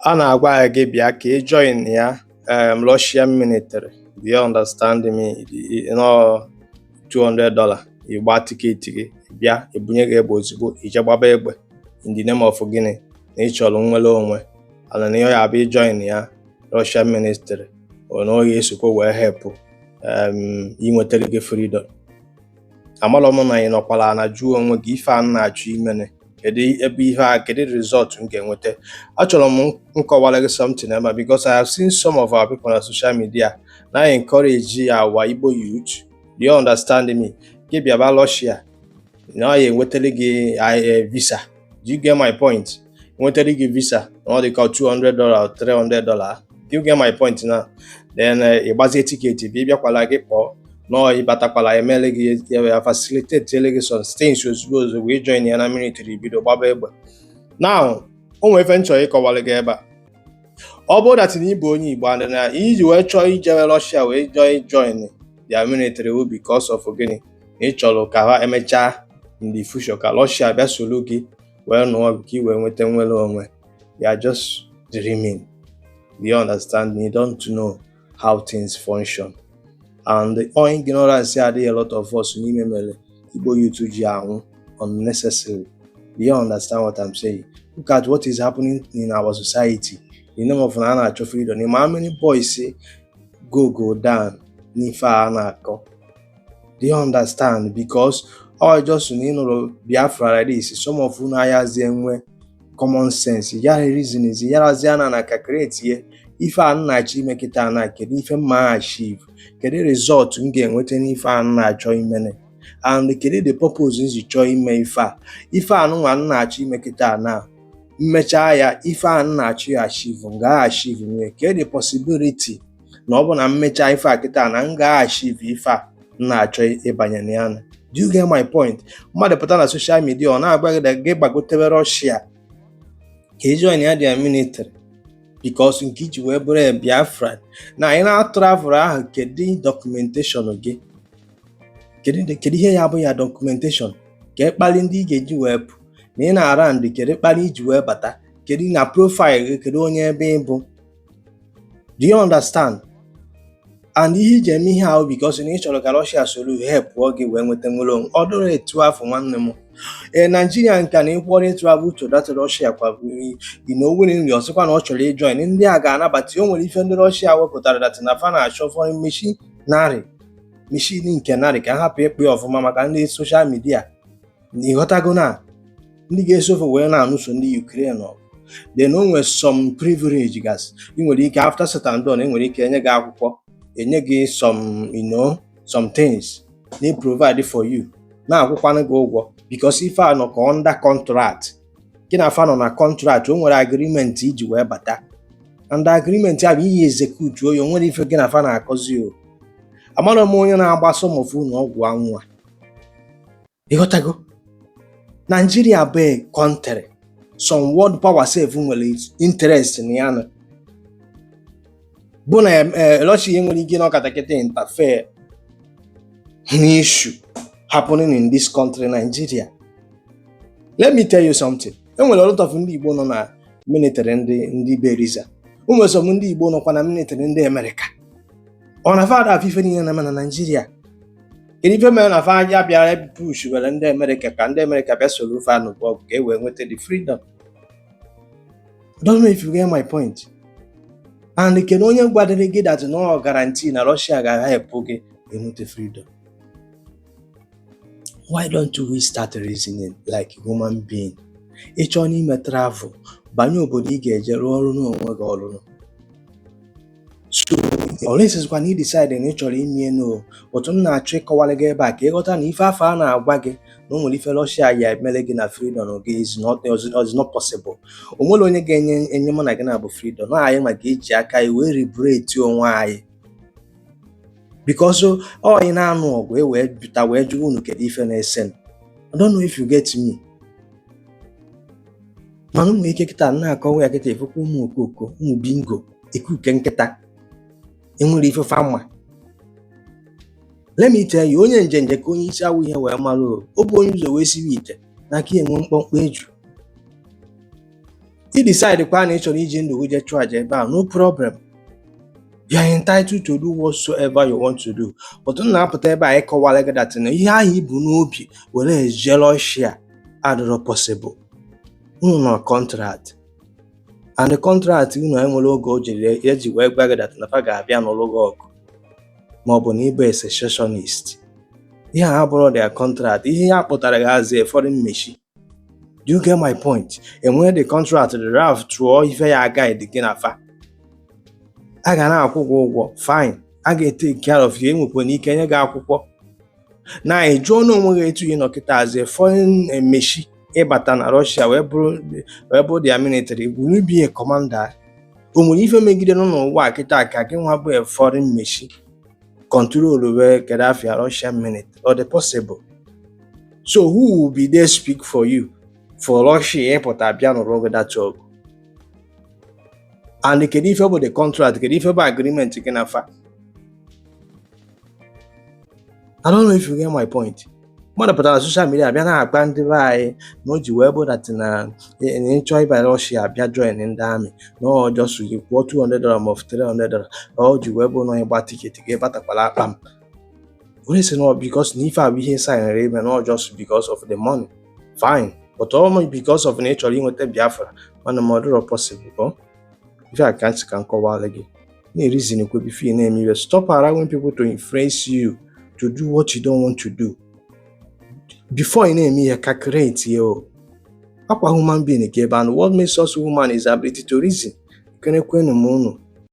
A na-agwa gị bịa ka ị join ya Russian military. Do you understand me? $200, ị gbaa ticket gị bịa, ebunye gị egbe ozugbo, ije gbaba egbe in the name of gịnị? Na ị chọrọ nnwere onwe ala, na ihe ya bụ join ya Russian military, ọ na ọ ga-esokwa wee help inwetara gị freedom. Amarọ m na ị nọkwara na jụọ onwe gị ife a m na-achọ imene, kedu ebe ihe a, kedu result m ga-enweta? Achọrọ m nkọwara gị something ebe a, because I have seen some of our people na social media na encourage our Igbo youth, do you understand me, gị bịaba Russia na ọ ya enwetara gị visa. Do you get my point? Enwetara gị visa na ọ dị ka $200 or $300. Do you get my point now? Then ị gbazie ticket bịa, ịbịakwala, gị kpọọ nọọ, ịbatakwala, emele gị ya, facilitate gị some things ozugbo ozugbo, ị join ya na military, bido gbaba egbe. Now, o nwere ife m chọrọ ịkọwara gị ebe a. Ọ bụrụ that na ị bụ onye Igbo and na iji wee chọọ ijewe Russia wee join their military wu because of gịnị? Na ị chọrọ ka ha emechaa in the future ka Russia bịa soro gị wee nụọ ọgụ ka ị wee nweta nnwere onwe, you are just dreaming. Do you understand me? You don't know how things function, and the ignorance adịghị a lot of us n'ime mere Igbo youth ji anwụ unnecessarily. Do you understand what I'm saying? Look at what is happening in our society in the name of na a na-achọ freedom. How many boys go down n'ife a na-akọ? Do you understand? Because all just na ịnụrụ Biafra like this, some of unu ayazi enwe common sense ya, reason yarazi ana na calculate ye ife a m na-achọ ime kịta, na kedu ife m ma achieve, kedu result m ga-enweta n'ife a m na-achọ imene, and kedu the purpose m ji chọọ ime ife a, ife a nụnwa m na-achọ ime kịta. Na mmechaa ya, ife a m na-achọ achieve, m ga-achieve nwe? Kedu the possibility na ọ bụ na mmechaa ife a kịta na m ga-achieve ife a m na-achọ ịbanye na ya? Do you get my point? Mmadụ pụta na social media, ọ na-agwa gị na gị gbagotebe Russia ka ị join ya their military because nke iji wee bụrụ Biafra na anyị na-travel ahụ. Kedu documentation gị? Kedu ihe ya bụ ya documentation ka ịkpali ndị ị ga-eji wee pụ na ị na-ara ndị? Kedu kpali iji wee bata? Kedu na profile gị? Kedu onye ebe ị bụ? Do you understand? And ihe iji eme ihe ahụ because na ị chọrọ ka Russia soro help pụọ gị wee nweta nwere onwe, ọ dụrụ etu afọ, nwanne m. Ee, Naijiria nka na ịkwọrọ travel to that Russia kwa willingly, ọ sịkwa na ọ chọrọ ijoin, ndị a ga-anabata. O nwere ife ndị Russia wepụtara that na fa na-achọ foreign machinery, machine nke narị ka ha hapụ ịkpụ ya ọfụma maka ndị social media. Ịghọtago na ndị ga-esofe wee na-anụso ndị Ukraine ọgụ. Then o nwere some privilege gas ị nwere ike, after said and done, enwere ike enye gị akwụkwọ, enye gị some some things na provide for you, na-akwụkwanụ gị ụgwọ, because ife a nọ ka under contract. Gị na afa nọ na contract, o nwere agreement iji wee bata, and agreement a bụ iyi execute oyi. O nwere ife gị na afa na-akọzi o. Amara m onye na-agba some of unu ọgwụ anwụ a. Ịghọtago? Nigeria bụ a country some world power sef nwere interest na ya, nọ bụ na Russia nwere ike ịnọkọta kịta interfere n'issue happening in this country Nigeria. Let me tell you something. E nwere a lot of ndị Igbo nọ na military ndị Beriza. O nwere some ndị Igbo nọkwa na military ndị Amerịka. Ọ na fa afọ ife niile na-eme na Nigeria? Kedu ife mere na fa ya bịara push were ndị Amerịka ka ndị Amerịka bịa soro fa n'ụgbọ ọgụ ka e wee nweta the freedom? I don't know if you get my point. And kedu onye gwadere gị that no guarantee na Russia ga-help gị enweta freedom? Why don't we start reasoning like human being? Ị chọọ n'ime travel banye obodo ị ga-eje rụọ ọrụ n'onwe gị ọrụrụ, so olesizikwa na ị decide na ị chọrọ ime no. Otu m na-achọ ịkọwara gị ebe a ka ịghọta na ife afọ a na-agwa gị na o nwere ife Russia ya emere gị na freedom gị is not possible. O nwere onye ga-enye enye mụ na gị na bụ freedom na anyị maka iji aka anyị wee liberate onwe anyị, because ọ anyị na-anụ ọgụ e wee bita wee jụọ unu kedu ife na-ese. I don't know if you get me. Mana ụmụ ike kịta na-akọwa ya kịta, efekwa ụmụ okoko, ụmụ bingo ekuke nkịta enwere ife fama. Let me tell you, onye njenje ka onye isi awụ ihe wee mara o bụ onye ụzọ wee siwe ite n'aka ya enwe mkpọmkpọ eju. Ị decide kwa na ị chọrọ iji ndụ gị jee chụọ aja ebe ahụ, no problem. You are entitled to do whatsoever you want to do. But m na-apụta ebe a ịkọwara gị that na ihe ahụ ibu n'obi were eje Russia adịrọ possible. Unu nọ contract, and the contract unu enwere oge o jiri eji wee gwa gị that na fa ga-abịa n'ụlọ gị ọgụ, ma ọ bụ na ịbụ a secessionist. Ihe a abụrụ their contract. Ihe ya kpụtara gị as a foreign machine. Do you get my point? Enwere the contract, the draft tụọ ife ya guide gị na fa a ga na-akwụ gị ụgwọ, fine. A ga-etake care of you. Enwekwana ike nye gị akwụkwọ na ị jụọ na onwe gị etu ị nọ kịta as a foreign machine ịbata na Russia wee bụrụ their military. Will you be a commander? O nwere ife megidere n'ụwa a kịta ka gị nwa bụ a foreign machine control wee Gaddafi Russian military? Ọ dị possible? So who will be there speak for you for Russia ịpụta bịa nụrụ gị that ọgụ? And kedu ife bụ the contract? Kedu ife bụ agreement gị na fa? I don't know if you get my point. Mmadụ pụtara na social media bịa na-agba ndị be anyị na o ji wee bụ that na ịchọ ịba Russia, bịa join ndị army, na ọ just gị kwụọ $200 ma ọ bụ $300, na o ji wee bụ na ịgba ticket gị batakwala akpa m onye sị na ọ because na ife a bụ ihe signere ime, na ọ just because of the money, fine. But ọ because of na ị chọrọ inweta Biafra, mana ma ọ dịrọ possible. Ọ ife a ka ntị ka m kọwara gị na-ereason kwe before ị na-eme iwe. Stop allowing people to influence you to do what you don't want to do. Before ị na-eme ihe, calculate ya. O akwa human being ka ebe and what makes us human is ability to reason. Kenekwenu m unu.